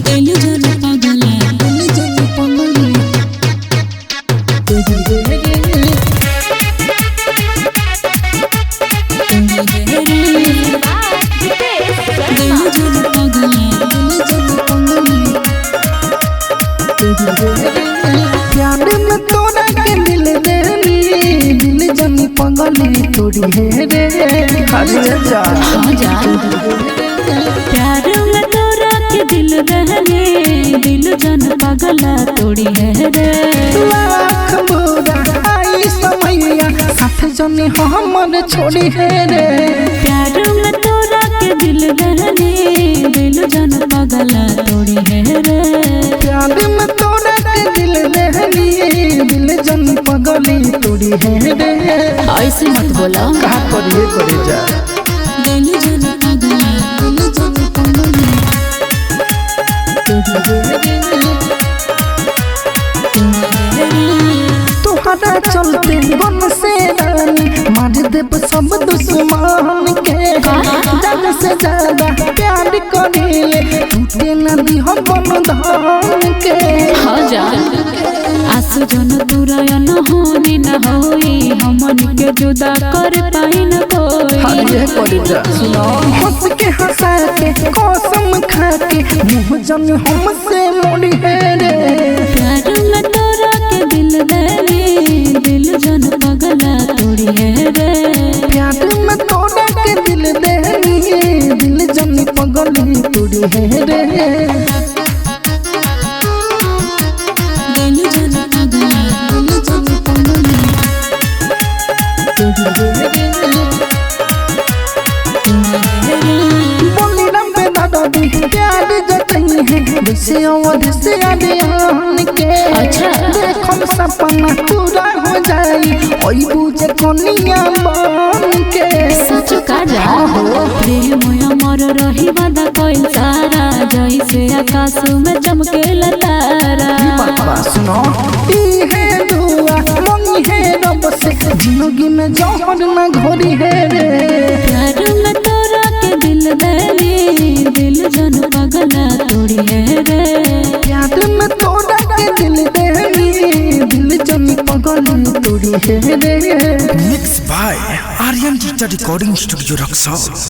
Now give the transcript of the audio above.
दिल जन पगला दिल जन पगली तोड़ी है रे तोड़ी है रे दिल जन पगला दिल जन पगली तोड़ी है रे। प्यार में तोरा के दिल देनी दिल जन पगली तोड़ी है रे। अरे जा हाँ जान प्यार में तोरा के दिल दहले दिल जन पगला तोड़ी है रे। लाख बुरा आई समैया साथ जन हमर छोड़ी है रे। प्यार में तोरा के दिल दहले दिल जन पगला तोड़ी है रे। प्यार में तोरा के दिल देनी दिल जन पगली तोड़ी है रे। ऐसे मत बोला का करिए करे जा दिल जन पगला दिल जन पगली तोड़ी है रे। तोड़ी है रे। तोहरा चलते गन से रानी मार देब सब दुश्मन के। जान से ज्यादा प्यार करेले टूटे न दी हम बंधन के। हाँ जान आसु जन तुरयन होनी न होई हमन के जुदा कर पाई न कोई। अरे करे जा सुनो हंस के हंसा के कसम खा के मुँह जन हमसे मोड़ी है रे। प्यार में तोरा के दिल देले दिल जन पगला तोड़ी है रे। प्यार में तोरा के दिल देनी दिल जन पगली तोड़ी है रे। दिल जन पगला दिल जन पगली तोड़ी है रे। तोड़ी है रे। बोली रंग दादी प्यार जतई है जैसे अवध से अरियान के। अच्छा। देखम सपना पूरा हो जाई ओई बुझे कोनिया बन के। सच का जा प्रेम अमर रही वादा कोई सारा जैसे आकाश में चमकेला तारा। ई बात बा सुनो ई है दुआ मंगी है रब से जिंदगी में जहर न घोरी है रे। प्यार में तोरा के दिल देले दिल जन पगला तोड़ी है रे। प्यार में तोरा के दिल देनी दिल जन पगली तोड़ी है रे। Mix by Aryan digital recording studio Raxaul.